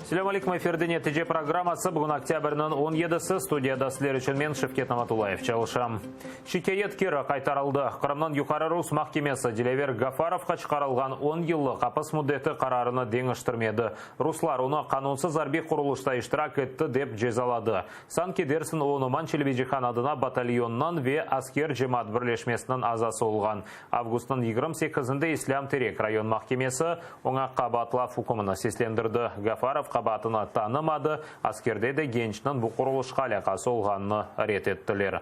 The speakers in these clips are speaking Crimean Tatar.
Selâm aleyküm, efirde Netice programması, bugün oktâbrniñ on yedisi, studiyada sizler içün men, Şevket Namatullayev, çalışam. Şikâyet keri qaytarıldı. Qırımnıñ Yuqarı rus mahkemesi Dilâver Gafarovqa çıqarılğan on yıllıq apis müddeti qararını deñiştirmedi. Ruslar onı qanunsız arbiy qurulışta iştirak etti dep cezaladı. Sanki dersiñ o Noman Çelebicihan adına batalyonnıñ ve Asker cemaat birleşmesiniñ azası olğan. Avgustnıñ 28-inde İslâm Terek rayon mahkemesi oña qabaatlav ükmüni seslendirdi. Gafarov qabaatını tanımadı, askerde de gençniñ bu qurulışqa alâqası olğanını red ettiler.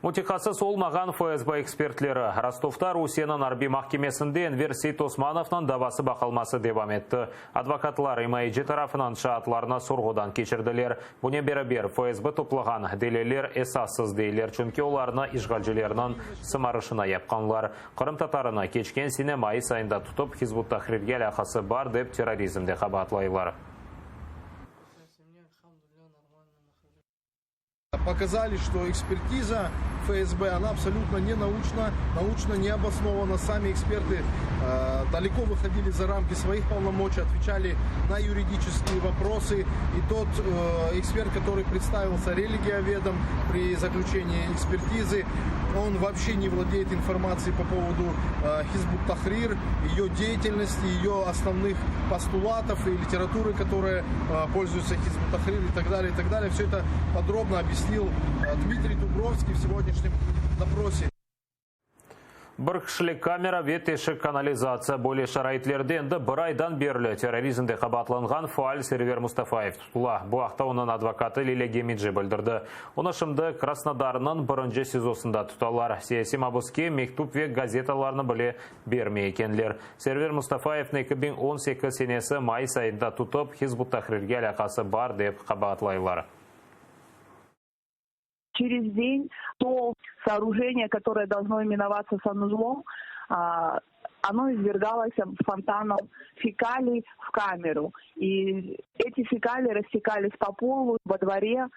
Mütehassıs olmağan FSB ekspertleri, Rostovda Rusiyeniñ arbiy mahkemesinde Enver Seytosmanovnıñ davası baqılması devam etti. Advokatlar imayeci tarafınıñ şaatlarını sorğudan keçirdiler. Bunen beraber, FSB toplağan deliller esassız deyler, çünki olarnı işğalcilerniñ sımarışına yapqanlar. Qırımtatarını keçken sene mayıs ayında tutıp, Hizb ut-Tahrirge alâqası bar dep terrorizmde qabaatlaylar. Показали, что экспертиза ФСБ, она абсолютно не научна, научно не обоснована. Сами эксперты э, далеко выходили за рамки своих полномочий, отвечали на юридические вопросы. И тот э, эксперт, который представился религиоведом при заключении экспертизы, он вообще не владеет информацией по поводу э, Хизбут Тахрир, ее деятельности, ее основных постулатов и литературы, которая э, пользуется Хизбут Тахрир и так далее, и так далее. Все это подробно объяснил э, Дмитрий Дубровский в сегодняшнем допросе. Bir kişilik kamera ve teşik kanalizatsiya, böyle şaraitlerde endi bir aydan berli terrorizmde qabaatlanğan faal Server Mustafayev tutula. Bu aqta onıñ advokatı Lilâ Gemeci bildirdi. Onı şimdi Krasnodarnıñ birinci SİZOsında tutalar. Siyasiy mabuske mektüp ve gazetalarnı bile bermey ekenler. Server Mustafayevni 2018 senesi mayıs ayında tutıp, Hizb ut-Tahrirge alâqası bar dep qabaatlaylar. Через день то сооружение, которое должно именоваться санузлом, оно извергалось фонтаном фекалий в камеру. И эти фекалии растекались по полу во дворе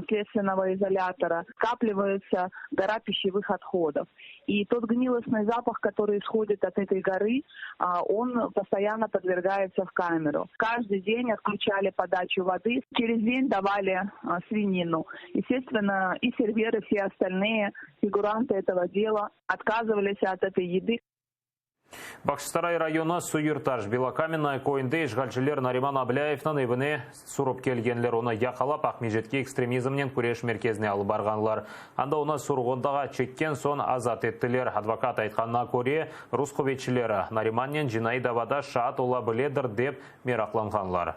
следственного изолятора, скапливается гора пищевых отходов. И тот гнилостный запах, который исходит от этой горы, он постоянно подвергается в камеру. Каждый день отключали подачу воды, через день давали свинину. Естественно, и серверы, все остальные фигуранты этого дела отказывались от этой еды. Bağçasaray rayonı Suyurtaş, Belokamennoye, köyünde işğalciler Nariman Ablâyevniñ evine sürip kelgenler. Onı yaqalap, Aqmescitke ekstremizmnen küreş merkezine alıp barğanlar. Anda onı sorğuğa çekken soñ azat ettiler. Advokat aytqanına köre, rus quvetçileri Narimannen cinaiy davada şaat ola biledir dep meraqlanğanlar.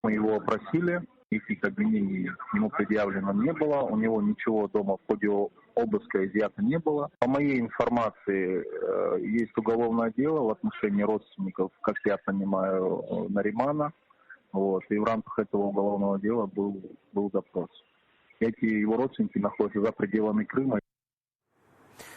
Мы его опросили, никаких обвинений ему предъявлено не было, у него ничего дома в ходе обыска изъято не было. По моей информации, э, есть уголовное дело в отношении родственников, как я понимаю, Наримана. Вот, и в рамках этого уголовного дела был, был запрос. Эти его родственники находятся за пределами Крыма.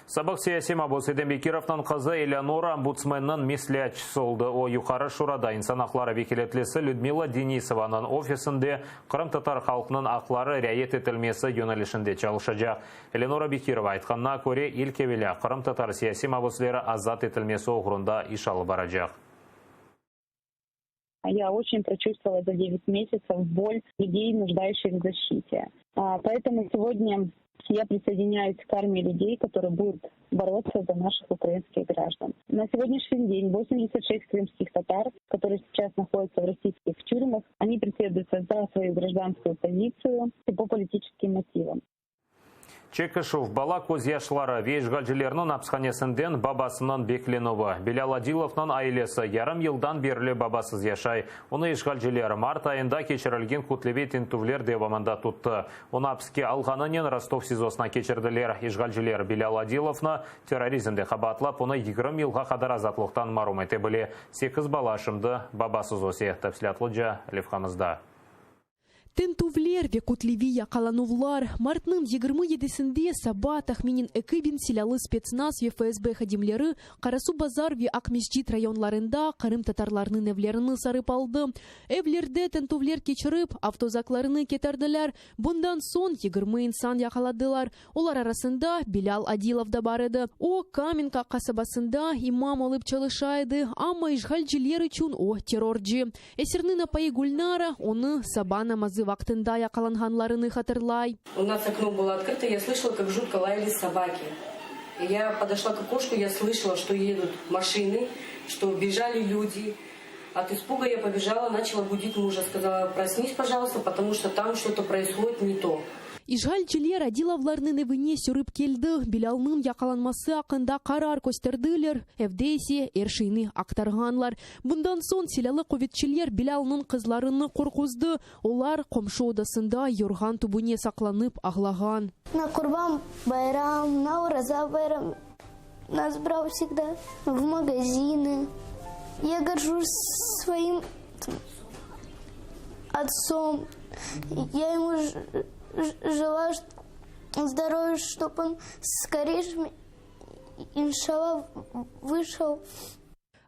Sabıq siyasiy mabus Edem Bekirovnıñ qızı Eleonora ombudsmenniñ mesleatçısı oldı. O, Yuqarı Şurada insan aqları vekâletlisi Lüdmila Denisovanıñ ofisinde qırımtatar halqınıñ aqları riayet etilmesi yönelişinde çalışacaq. Eleonora Bekirova aytqanına köre, ilk evelâ qırımtatar siyasiy mabusleri azat etilmesi oğrunda iş alıp baracaq. Я очень прочувствовала за 9 месяцев боль людей, нуждающих в защите. Поэтому сегодня я присоединяюсь к армии людей, которые будут бороться за наших украинских граждан. На сегодняшний день 86 крымских татар, которые сейчас находятся в российских тюрьмах, они преследуются за свою гражданскую позицию и по политическим мотивам. Çekişüv, bala közyaşları ve işğalcilerniñ apishanesinden babasınıñ beklenüvi. Bilâl Adilovnıñ ailesi yarım yıldan berli babasız yaşay. Onı işğalciler mart ayında keçirilgen kütleviy tintüvler devamında tuttı. Onı apiske alğanınen Rostov SİZOsına keçirdiler. İşğalciler Bilâl Adilovnı terrorizmde qabaatlap, onı 20 yılğa qadar azatlıqtan marum ete bile. Sekiz bala şimdi babasız öse. Tafsilâtlıca levhamızda. Tintüvler ve kütleviy yaqalanuvlar. Martnıñ 27-sinde saba tahminen 2000 silâlı spetsnaz ve FSB hadimleri Qarasuvbazar ve Aqmescit rayonlarında qırımtatarlarnıñ evlerini sarıp aldı. Evlerde tintüvler keçirip, avtozaklarını ketirdiler. Bundan soñ 20 insan yaqaladılar. Olar arasında Bilâl Adilov da bar edi. O, Kamenka qasabasında imam olıp çalışa edi, amma işğalciler içün o, terrorcı. Esirniñ apayı Gülnara onı saba namazı vaqtında yaqalanğanlarını hatırlay. У нас окно было открыто, я слышала, как жутко лаяли собаки. Я подошла к окошку, я слышала, что едут машины, что бежали люди. От испуга я побежала, начала будить мужа, сказала, проснись, пожалуйста, потому что там что-то происходит не то. İşğalciler Adilovlarnıñ evine sürip keldi, Bilâlnıñ yaqalanması aqqında qarar kösterdiler, evde ise er şeyni aqtarğanlar. Bundan soñ silâlı quvetçiler Bilâlnıñ qızlarını qorquzdı, olar qomşu odasında yorğan tübüne saqlanıp ağlağan. Na Qurban bayram, na Oraza bayram nas bral vsegda v magaziny. Ya gorjus svoim otsom. Ya emu jelаю zdorovya, ştob on skorey inşalla vışel.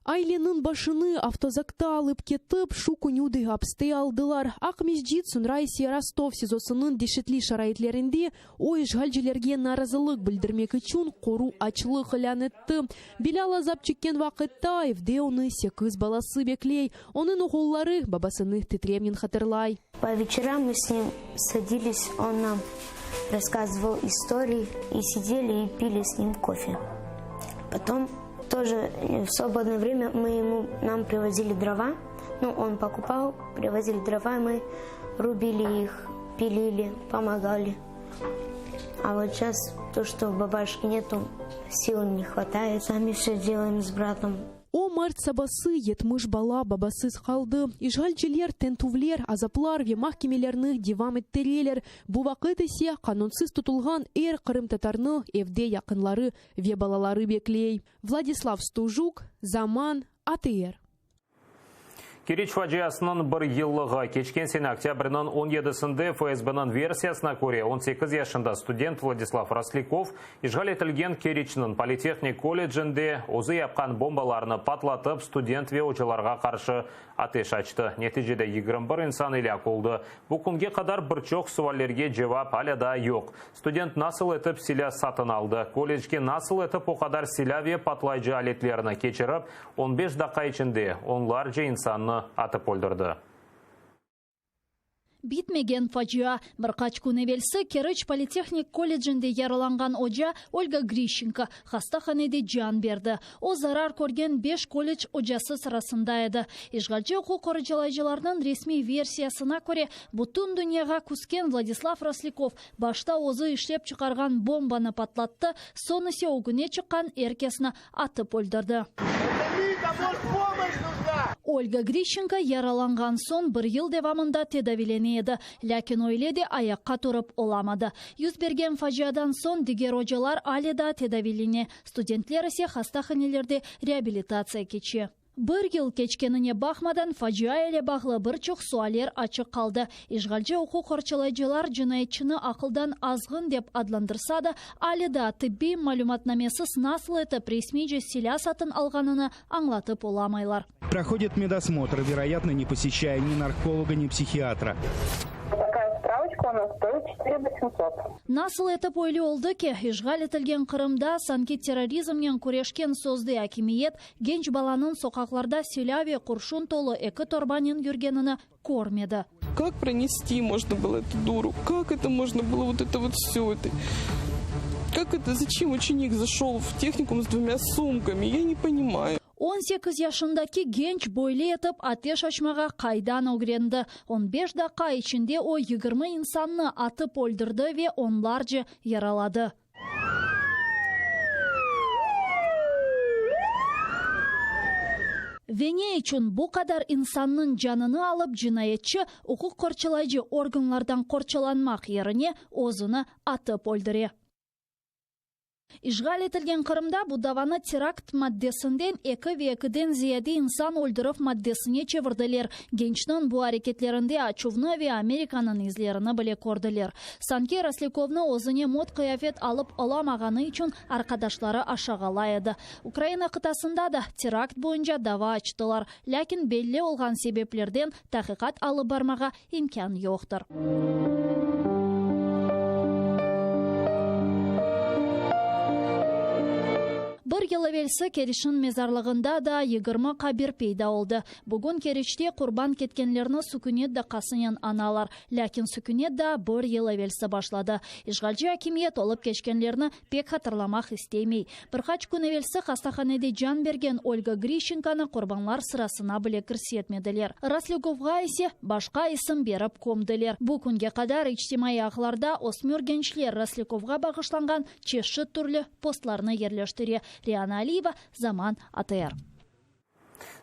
Aileniñ başını avtozakta alıp ketip, şu künü de apste aldılar. Aqmescit, soñra ise Rostov SİZOsınıñ deşetli şaraitlerinde o, işğalcilerge narazılıq bildirmek içün qoru açlıq ilân etti. Bilâl azap çekken vaqıtta evde onı sekiz balası bekley. Onıñ oğulları babasını titremnen hatırlay. По вечерам мы с ним садились, он нам рассказывал истории, и сидели и пили с ним кофе. Потом тоже в свободное время мы ему, нам привозили дрова, ну, он покупал, привозили дрова, и мы рубили их, пилили, помогали. А вот сейчас то, что бабашки нету, сил не хватает, сами все делаем с братом. O mart sabası 70 bala babasız qaldı. İşğalciler tintüvler, azaplar ve mahkemelerni devam ettireler. Bu vaqıt ise qanunsız tutulğan er qırımtatarnı evde yaqınları ve balaları bekley. Vladislav Stujuk, Zaman, ATR. Keriç faciasınıñ bir yıllığı. Keçken sene oktâbrniñ 17-sinde FSBniñ versiyasına köre 18 yaşında student Vladislav Roslyakov işğal etilgen Keriçniñ politehnik kollecinde özü yapqan bombalarnı patlatıp student ve ocalarğa qarşı ateş açtı. Neticede 21 insan elâk oldı. Bu künge qadar bir çoq suallerge cevap alâ daa yoq. Student nasıl etip silâ satın aldı? Kollecge nasıl etip o qadar silâ ve patlayıcı aletlerni keçirip, 15 daqqa içinde onlarca insannı atıp öldürdi? Bitmegen facia. Bir qaç kün evelsi Keriç politehnik kollecinde yaralanğan oca Olga Grişçenko hastahanede can berdi. O, zarar körgen beş kollec ocası sırasında edi. İşğalci uquq qorçalayıcılarnıñ resmiy versiyasına köre, bütün dünyağa küsken Vladislav Roslyakov başta özü işlep çıqarğan bombanı patlattı, soñ ise ögüne çıqqan er kesni atıp öldürdi. Olga Grişçenko yaralanğan soñ bir yıl devamında tedavilene edi, lâkin öyle de ayaqqa turıp olamadı. Yüz bergen faciadan soñ diger ocalar ale daa tedavilene, studentler ise hastahanelerde reabilitatsiya keçe. Bir yıl keçkenine baqmadan, facia ile bağlı bir çoq sualler açıq qaldı. İşğalci uquq qorçalayıcılar cinayetçini aqıldan azğın dep adlandırsa da, ale daa tibbiy malümatnamesiz nasıl etip resmiyce silâ satın alğanını añlatıp olamaylar. Проходит медосмотр, вероятно, не посещая ни нарколога, ни психиатра. Такая справочка у нас стоит 4 800. Nasıl etip öyle oldı ki, işğal etilgen Qırımda sanki terrorizmnen küreşken sözde akimiyet genç balanıñ soqaqlarda silâ ve qurşun tolu eki torbanen yürgenini körmedi? Как пронести можно было эту дуру? Как это можно было вот это вот все это? Как это, зачем ученик зашел в техникум с двумя сумками? Я не понимаю. 18 yaşındaki genç böyle etip ateş açmağa qaydan ögrendi? 15 daqqa içinde o 20 insannı atıp öldürdi ve onlarca yaraladı. Ve ne içün bu qadar insannıñ canını alıp cinayetçi uquq qorçalayıcı organlardan qorçalanmaq yerine özüni atıp öldüre? İşğal etilgen Qırımda bu davanı terakt maddesinden eki ve ekiden ziyade insan öldürüv maddesine çevirdiler. Gençniñ bu areketlerinde açuvnı ve Amerikanıñ izlerini bile kördiler. Sanki Roslâkovnı özüne mot qıyafet alıp olamağanı içün arqadaşları aşağalay edi. Ukraina qıtasında da terakt boyunca dava açtılar, lâkin belli olğan sebeplerden taqiqat alıp barmağa imkân yoqtır. Bir yıl evelsi Keriçniñ mezarlığında da 20 qabir peyda oldı. Bugün Keriçte qurban ketkenlerni sükünet daqqasınen añalar. Lâkin sükünet daa bir yıl evelsi başladı. İşğalci akimiyet olıp keçkenlerni pek hatırlamaq istemey. Bir qaç kün evelsi hastahanede can bergen Olga Grişçenkonı qurbanlar sırasına bile kirsetmediler. Roslâkovğa ise başqa isim berip kömdiler. Bu künge qadar içtimaiy ağlarda ösmür gençler Roslâkovğa bağışlanğan çeşit türlü postlarnı yerleştire. Riana Aliyeva, Zaman, ATR.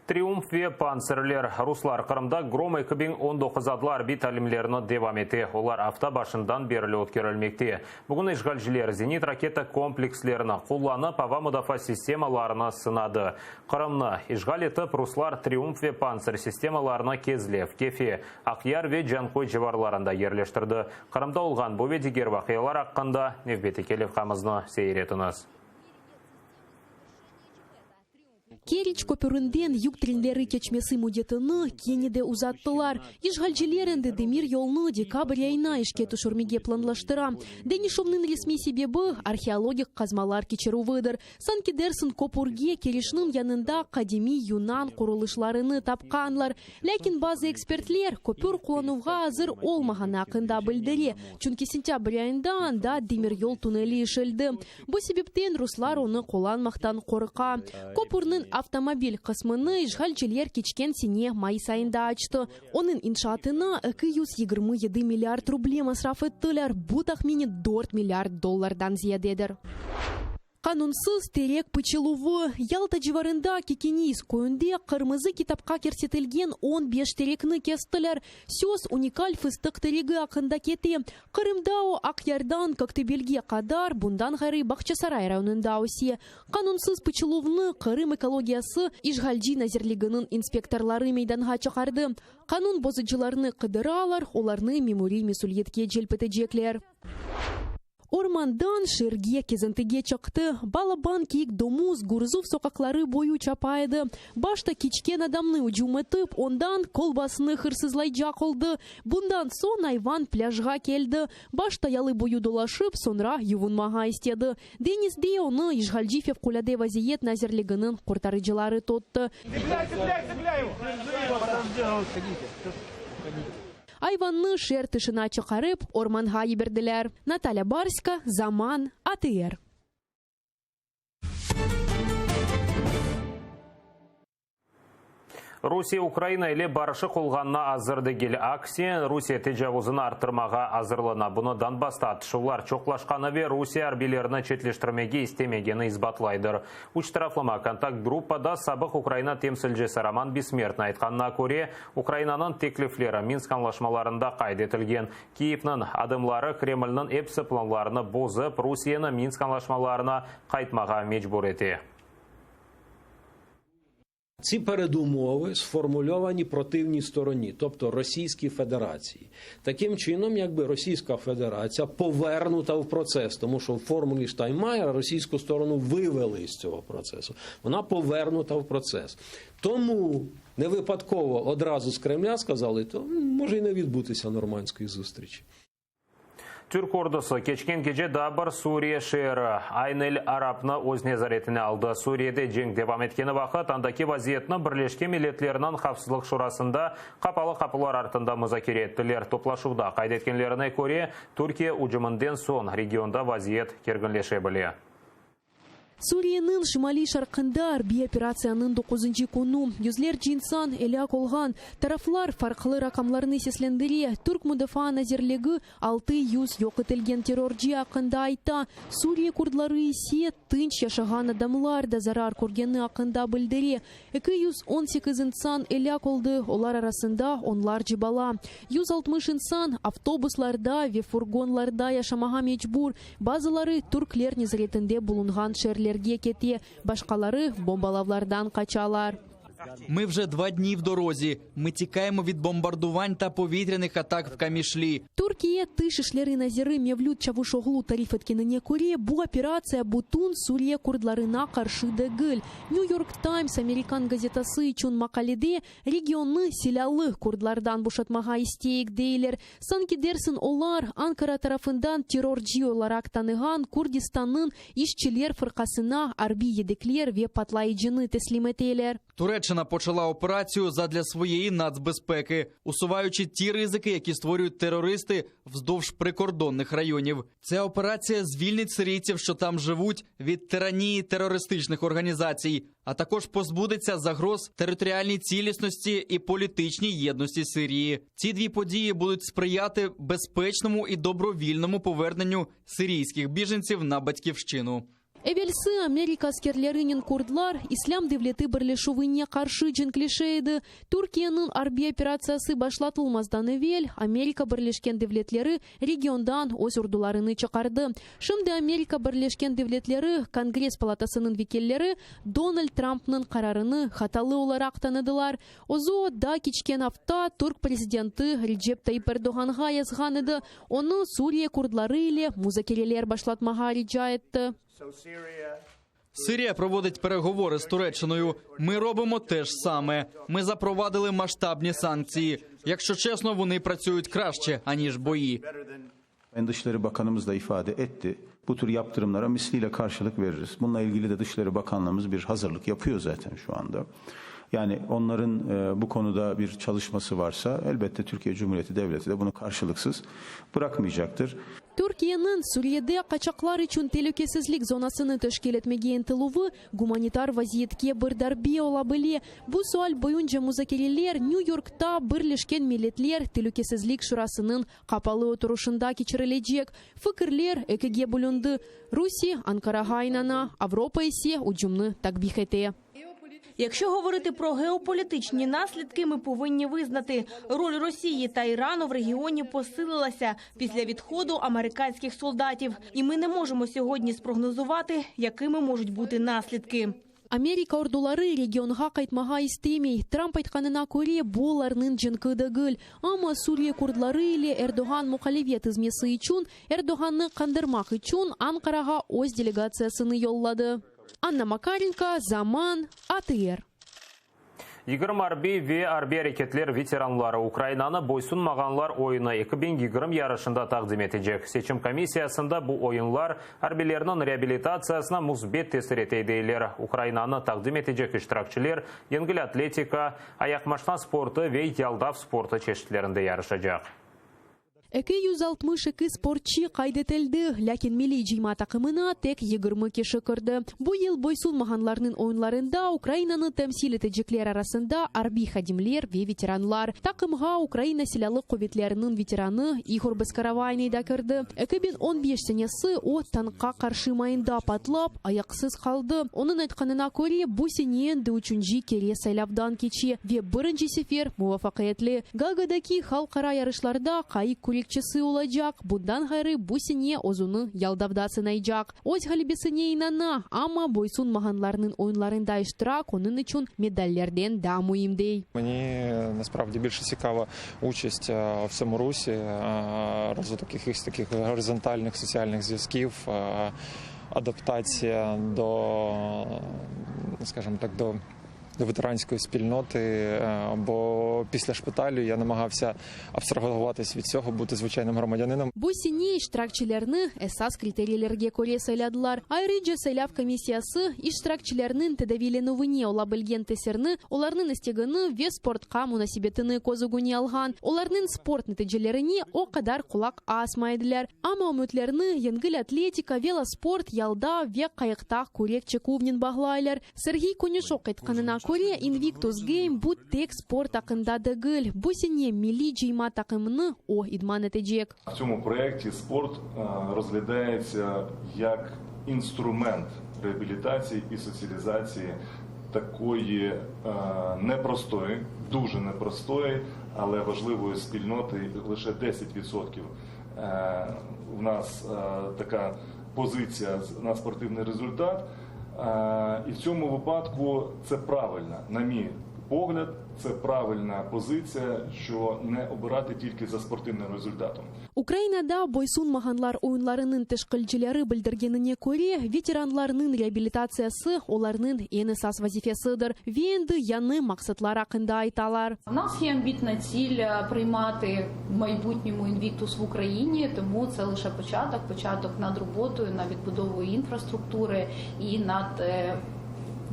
Triumf ve Pantsirler. Ruslar Qırımda Grom 2019 adlı arbiy talimlerini devam ete. Olar afta başından berli ötkerilmekte. Bugün işğalciler zenit raketa komplekslerini qullanıp, ava mudafaa sistemalarını sınadı. Qırımnı işğal etip, ruslar Triumf ve Pantsir sistemalarını Kezlev, Kefe, Aqyar ve Canköy civarlarında yerleştirdi. Qırımda olğan bu ve diger vaqialar aqqında nevbetteki levhamıznı seyir etiñiz. Keriç köpürinden yük trenleri keçmesi müddetini kene de uzattılar. İşğalciler endi demir yolnı dekabr ayına işke tüşürmege planlaştıra. Deñişüvniñ resmiy sebebi, arheologik qazmalar keçirüvidir. Sanki dersiñ köpürge kirişniñ yanında qadimiy yunan qurulışlarını tapqanlar. Lâkin bazı ekspertler, köpür qullanuvğa azır olmağanı aqqında bildire, çünki sentâbr ayında anda demiryol tuneli işildi. Bu sebepten ruslar onı qullanmaqtan qorqa. Köpürniñ avtomobil qısmını işğalciler keçken sene mayıs ayında açtı. Onıñ inşaatına 227 milliard ruble masraf ettiler, bu tahminen dört milliard dollardan ziyadedir. Qanunsız terek pıçıluvı. Yalta civarında Kekeniz köyünde qırmızı kitapqa kirsetilgen on beş terekni kestiler. Söz unikal fıstıq teregi aqqında kete. Qırımda o, Aqyardan Köktebelge qadar, bundan ğayrı Bağçasaray rayonında öse. Qanunsız pıçıluvnı Qırım ekologiyası işğalci nazirliginiñ inspektorları meydanğa çıqardı. Qanun bozucılarnı qıdıralar, olarnı memuriy mesüliyetke celp etecekler. Ormandan şeerge kezintige çıqtı. Balaban kiyik domuz Gurzuf soqaqları boyu çapa edi. Başta keçken adamnı ücüm etip, ondan kolbasını hırsızlaycaq oldı. Bundan soñ ayvan plâjğa keldi. Başta yalı boyu dolaşıp, soñra yuvunmağa istedi. Deñizde onı işğalci Fevqulâde vaziyet nazirliginiñ qurtarıcıları tuttı. Ayvannı şeer tışına çıqarıp, ormanğa yiberdiler. Natalâ Barska, Zaman, ATR. Rusiye Ukraina ile barışıq olğanına azır degil. Aksine, Rusiye tecavuzını arttırmağa azırlana. Bunı Donbassta atışuvlar çoqlaşqanı ve Rusiye arbiylerini çetleştirmege istemegeni isbatlaydır. Üç taraflama kontakt gruppada sabıq Ukraina temsilcisi Roman Bessmertniñ aytqanına köre, Ukrainanıñ teklifleri Minsk añlaşmalarında qayd etilgen. Kiyevniñ adımları Kremlniñ episi planlarını bozıp, Rusiyeni Minsk añlaşmalarına qaytmağa mecbur ete. Ці передумови сформульовані противній стороні, тобто Російській Федерації. Таким чином, якби Російська Федерація повернута в процес, тому що в формулі Штайнмаєра російську сторону вивели з цього процесу. Вона повернута в процес. Тому не випадково одразу з Кремля сказали, то може й не відбутися нормандської зустрічі. Türk ordusı keçken gece daa bir Suriye şeeri, Ayn-el-Arabnı öz nezaretine aldı. Suriyede cenk devam etkeni vaqıt andaki vaziyetni Birleşken Milletlerniñ Havfsızlıq Şurasında qapalı qapular artında muzakere ettiler. Toplaşuvda qayd etkenlerine köre, Türkiye ücüminden soñ regionda vaziyet kerginleşe bile. Suriyeniñ şimaliy-şarqında arbiy operatsiyanıñ doquzıncı künü. Yüzlerce insan elâk olğan. Taraflar farqlı raqamlarnı seslendire. Türk Mudafaa nazirligi 600 yoq etilgen terrorcı aqqında ayta, Suriye kurdları ise tınç yaşağan adamlar da zarar körgeni aqqında bildire. 218 insan elâk oldı, olar arasında onlarca bala. 160 insan avtobuslarda ve furgonlarda yaşamağa mecbur, bazıları türkler nezaretinde bulunğan şeerlerge kete, başqaları bombalavlardan qaçalar. Ми вже два дні в дорозі. Ми тікаємо від бомбардувань та повітряних атак в Камішлі. Türkiye Tış işleri naziri Mevlüt Çavuşoğlu tarif etkenine köre, bu operatsiya bütün Suriye kurdlarına qarşı degil. New York Times amerikan gazetası içün maqalede, regionnı silâlı kurdlardan boşatmağa isteyik, deyler. Sanki dersiñ olar, Ankara tarafından terrorcı olaraq tanığan Kurdistannıñ işçiler fırqasına arbiy yedekler ve patlayıcını teslim eteler. Туреччина почала операцію задля своєї нацбезпеки, усуваючи ті ризики, які створюють терористи вздовж прикордонних районів. Ця операція звільнить сирійців, що там живуть, від тиранії терористичних організацій, а також позбудеться загроз територіальній цілісності і політичній єдності Сирії. Ці дві події будуть сприяти безпечному і добровільному поверненню сирійських біженців на батьківщину. Evelsi Amerika askerlerinen kurdlar İslâm devleti birleşüvine qarşı cenkleşe edi. Türkiyeniñ arbiy operatsiyası başlatılmazdan evel Amerika Birleşken Devletleri regiondan öz ordularını çıqardı. Şimdi Amerika Birleşken Devletleri Kongress palatasınıñ vekilleri Donald Trampnıñ qararını hatalı olaraq tanıdılar. Özü daa keçken afta türk prezidenti Recep Tayyip Erdoğanğa yazğan edi, onı Suriye kurdları ile muzakereler başlatmağa rica etti. Сирія проводить переговори з Туреччиною. Ми робимо те ж саме. Ми запровадили масштабні санкції. Якщо чесно, вони працюють краще, аніж бої. Sayın Dışişleri Bakanımız da ifade etti. Bu tür yaptırımlara misliyle karşılık veririz. Bununla ilgili de Dışişleri Bakanlığımız bir hazırlık yapıyor zaten şu anda. Yani onların bu konuda bir çalışması varsa elbette Türkiye Cumhuriyeti Devleti de bunu karşılıksız bırakmayacaktır. Türkiyeniñ Suriyede qaçaqlar içün telükesizlik zonasını teşkil etmege ıntıluvı gumanitar vaziyetke bir darbe ola bile. Bu sual boyunca muzakereler New Yorkta Birleşken Milletler Telükesizlik Şurasınıñ qapalı oturışında keçirilecek. Fikirler ekige bölündi, Rusiye Ankarağa inana, Avropa ise ücümni takbih ete. Якщо говорити про геополітичні наслідки, ми повинні визнати, роль Росії та Ірану в регіоні посилилася після відходу американських солдатів. І ми не можемо сьогодні спрогнозувати, якими можуть бути наслідки. Amerika orduları regionğa qaytmağa istemey. Tramp aytqanına köre, bu olarnıñ cenki degil. Amma Suriye kurdları ile Erdoğan muqalefet tizmesi içün, Erdoğannı qandırmaq içün Ankarağa öz delegatsiyasını yolladı. Anna Makarenko, Zaman, ATR. 20 arbiy ve arbiy areketler veteranları Ukrainanı Boysunmağanlar oyunı 2020 yarışında taqdim etecek. Seçim komissiyasında bu oyunlar arbiylerniñ reabilitatsiyasına müsbet tesir ete deyler. Ukrainanı taqdim etecek iştirakçiler yengil atletika, ayaqmaşna sportı ve yaldav sportı çeşitlerinde yarışacaq. 262 sportçı qayd etildi, lâkin milliy cıyma taqımına tek 20 kişi kirdi. Bu yıl Boysunmağanlarnıñ oyunlarında Ukrainanı temsil etecekler arasında arbiy hadimler ve veteranlar. Taqımğa Ukraina Silâlı quvetleriniñ veteranı İhor Bezkaravaynıy da kirdi. 2015 senesi o, tankqa qarşı mayında patlap, ayaqsız qaldı. Onıñ aytqanına köre, bu sene endi üçünci kere saylavdan keçe ve birinci sefer muvafaqiyetli. Gaagadaki halqara yarışlarda qayıq kürekçisi olacaq, bundan ğayrı bu sene özüni yaldavda sınaycaq. Öz ğalebesine inana, amma Boysunmağanlarnıñ oyunlarında iştirak onıñ içün medallerden daa müim, dey. Мені насправді більше цікава участь в цьому русі, розвиток якихось таких горизонтальних соціальних зв'язків, адаптація до, скажімо так, до. До ветеранської спільноти, е, бо після шпиталю я намагався абстрагуватись від цього, бути звичайним громадянином. Bu sene iştirakçilerni esas kriteriylerge köre sayladılar. Ayrıca saylav komissiyası iştirakçilerniñ tedaviylenüvine ola bilgen tesirni, olarnıñ istegini ve sportqa munasebetini köz ögüne alğan. Olarnıñ sport neticelerine o qadar qulaq asmay ediler. Amma ümütlerni yengil atletika, velosport, yalda ve qayıqta kürek çeküvnen bağlaylar. Serğiy Konüşok aytqanına köre, Invictus Game bu tek sport aqqında degil. Bu sene milliy cıyma taqımını o idman etecek. В цьому проєкті спорт розглядається як інструмент реабілітації і соціалізації такої непростої, дуже непростої, але важливої спільноти. Лише 10% в нас така позиція на спортивний результат. І в цьому випадку це правильно, на мій погляд, це правильна позиція, що не обирати тільки за спортивним результатом. Ukrainada Boysunmağanlar oyunlarınıñ teşkilcileri bildirgenine köre, veteranlarnıñ reabilitatsiyası olarnıñ eñ esas vazifesidir ve endi yañı maqsatlar aqqında aytalar. У нас є амбітна ціль приймати в майбутньому Інвіктус в Україні, тому це лише початок, початок над роботою, над відбудовою інфраструктури і над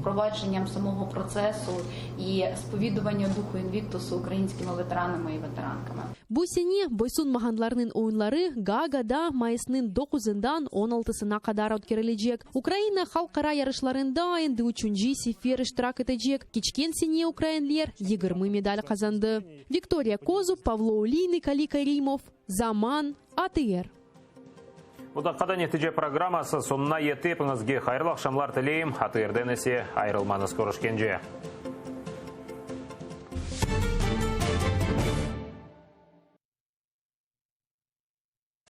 впровадженням самого процесу і сповідування духу Інвіктусу українськими ветеранами і ветеранками. Bu sene Boysunmağanlarnıñ oyunları Gaagada mayısnıñ doquzından on altısına qadar ötkerilecek. Ukraina halqara yarışlarında endi üçünci sefer iştirak etecek. Keçken sene ukrainler 20 medal qazandı. Viktoriya Kozub, Pavlo Oliynik, Ali Kerimov, Zaman, ATR. Bu daqqada Netice programması soñuna yetti. Epiñizge hayırlı aqşamlar tileyim. ATRden ise ayırılmañız. Körüşkence.